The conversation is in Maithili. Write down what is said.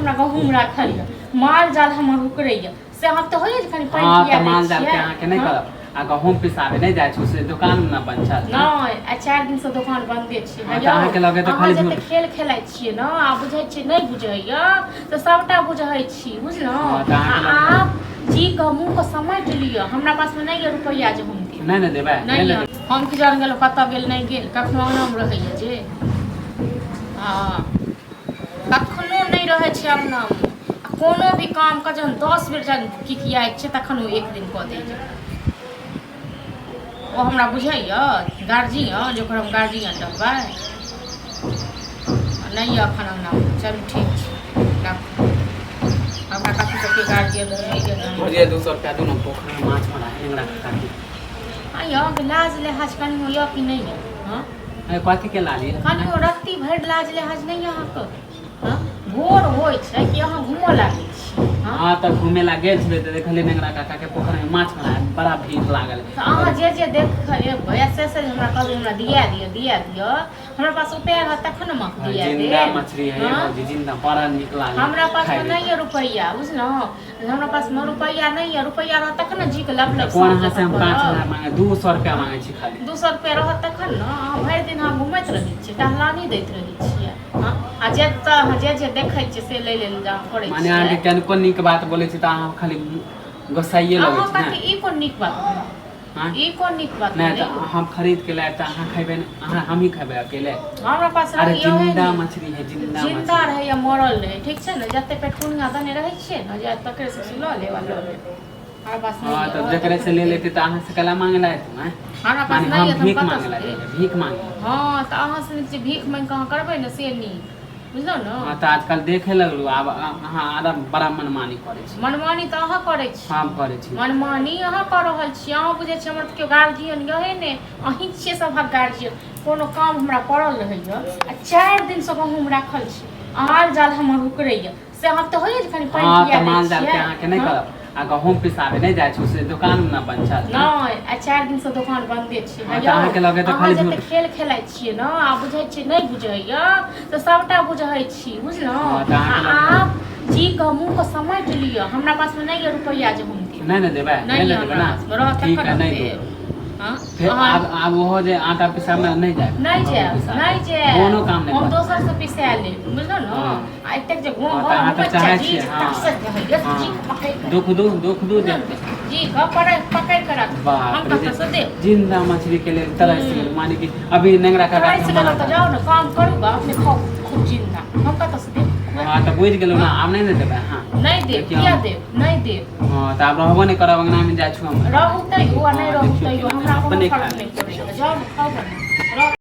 हमरा गहूँम राखल यऽ, माल जाल हमर उकरैया, से हम तऽ होइए जे कनि पानि हँ पिया तऽ दै माल जाल के छियै। अहाँके नहि हँ? करब आ गहूँम पिसाबे नहि जाइ छै से दोकान ने बंद छल। नहि, आ 4 दिनसँ दोकान बन्दे छै। हँ, तऽ अहाँके लगे तऽ अहाँ खाली जते झूठ। खेल खेलाइ छियै ने आ बुझै छियै नहि बुझैया तऽ सभटा बुझै छी, बुझलहुँ? हँ, तऽ अहाँके आ लगे- आब जी कऽ मुँहके समेट लिअ, हमरा पासमे नहि यऽ रुपैआ जे हम देब। नहि ने देबै? नहि नहि ने यऽ। देबै? हम की जान गेलहुँ कतऽ गेल नहि गेल, कखनो अङ्गनामे रहैया जे, हँ, कखनो नहि रहै छै अङ्गनामे। आ कोनो भी कामके जहन 10 बेर जहन किकियाइ छियै तखन ओ एक दिन कऽ दैए। ओ हमरा बुझैए गार्जियन जे ओकर हम गार्जियन रहबै? आ नहि यऽ एखन अङ्गनामे। चलू, ठीक छै, राखू। हमरा कथी सबके गार्जियन बुझैए ने। भौजी, 200 रुपया दू ने, पोखरिमे माछ मारा नेंगरा काकी। आ यौ, अहाँके लाज लिहाज कनियो यऽ कि नहि यऽ? हँ? अरे, कथी के लाली? कनियो रत्ती भरि लाज लिहाज नहि यऽ अहाँके? हँ? भोर होइ छै कि अहाँ घूमऽ लागै छी? हँ? हँ, तऽ घूमे ला गेल छलै तऽ देखलियै नेंगरा काका के पोखरिमे माछ मारा, बड़ा भीड़ लागल। तऽ अहाँ जे जे देख कऽ एबै आ से से जे हमरा कहबै हमरा दिया दिअ, दिया दिअ, हमरा पास उपाय रहत तखन ने हम अहाँके दिया जिंदा देब। मछली है। हँ? भौजी, जिंदा, बड़ा नीक लागल। हमरा पासमे खायमे। नहि यऽ रुपैआ, बुझलहुँ? हमरा पासमे रुपैआ नहि यऽ। रुपैआ रहत तखन ने जीके लब लब कोन साँझ अहाँ से हम जकाँ पाँच करब। हजार मांगे, 200 रुपया मांगे छी खाली। 200 रुपैआ रहत तखन ने। अहाँ भरि दिन अहाँ घुमैत रहै छियै, टहलानी दैत रहै छियै। हँ, आ जे तऽ अहाँ जे जे देखै छियै से लै लेल अहाँ करै माने अहाँके छियै। कनिको नीक बात बोलै छी तऽ अहाँ खाली गोसाइए लगै अहाँ छी कथी ने? ई कोन नीक बात भेलै? हाँ? ई कोन नीक बात नहि भेलै? तऽ हम खरीद के लायब तऽ अहाँ खयबै ने? अहाँ, हमही खयबै अकेले? हमरा पास अरे, रहैए ओहे जिंदा ने। मछली है, जिंदा जिंदा मछली। रहै या मरल रहै, ठीक छै ने? जते पेटकुनिया दने रहै छियै ने, जे तकरे से लऽ लेब आ लऽ लेब। हमरा पास नहि हाँ यऽ, तऽ रहत जकरे तखन से ले देब। लेते तऽ अहाँ से कला मांगे ला एतू हैं? हमरा पास माने नहि हम यऽ तऽ हम भीख कतऽ मांगे से ला देब? जेबै भीख मांगे? हँ, तऽ अहाँ से जे भीख मांगि कऽ अहाँ करबै ने से नीक, बुझलहुँ ने? हाँ, तऽ आजकल देखे लगलू आब अहाँ आर बड़ा मनमानी करै छी। मनमानी तऽ अहाँ करै छी। हम करै छी? मनमानी अहाँ कऽ रहल छी। अहाँ बुझै छी हमर तऽ केओ गार्जियन यहे ने, अहीं छियै सभक गार्जियन। कोनो काम हमरा पड़ल रहैए आ 4 दिनसँ गहूँम राखल छै, माल जाल हमर उकरैए, से हम तऽ होइए जे कनि पानि हँ पिया तऽ दै माल जाल के छियै। अहाँके नहि हँ? करब आ गहूँम पिसाबे नहि जाइ छै से दोकान ने बंद छल? नहि, आ 4 दिनसँ दोकान बन्दे छै। हँ, तऽ अहाँके लगे तऽ अहाँ खाली जते झूठ। खेल खेलाइ छियै ने आ बुझै छियै नहि बुझैया तऽ सभटा बुझै छी, बुझलहुँ? हँ, तऽ आ अहाँके लगे- आब जी कऽ मुँहके समेट लिअ, हमरा पासमे नहि यऽ रुपैआ जे हम देब। नहि ने देबै? नहि नहि ने यऽ देबै हमरा ने? पासमे, रहत ठीक तखन है, हम नहि देब। देब। हँ? फेर अहाँ आब आब ओहो जे आटा पिसाबे नहि जायब। नहि गहूँम जायब। पिसाबे। नहि जायब। कोनो काम नहि हम करब। दोसर से पिसा लेब, बुझलहुँ ने? हँ। आ एतेक जे हँ, तऽ अहाँ तऽ घूमैत चाहै छी छियै, जे हँ। तरसैत रहैए, हँ। जी पकड़ि कऽ दुख दू, दुख दू जे जी कऽ पकड़ि पकड़ि कऽ राखू। हम बाप रे, कतऽ से देब? जिंदा मछली के लेल तरस गेल। माने कि अभी नेंगरा काका के तरसि हम गेलहुँ मना तऽ करब। जाउ ने, काम करू गा, अपने खाउ खूब जिंदा। हम कतऽ से देब? हँ, तऽ बुझि गेलहुँ ने, आब नहि ने देबै अहाँ? नहि देब। देखियौ। किया देब? नहि देब। हँ, तऽ आब रहबो नहि करब अङ्गनामे, जाइ छी हम। रहू तैयो आ नहि हँ, रहू देखियौ तैयो केना हमरा कोनो अपने फर्क खा नहि लेब। पड़ैए। जाउ ने, खाउ बना।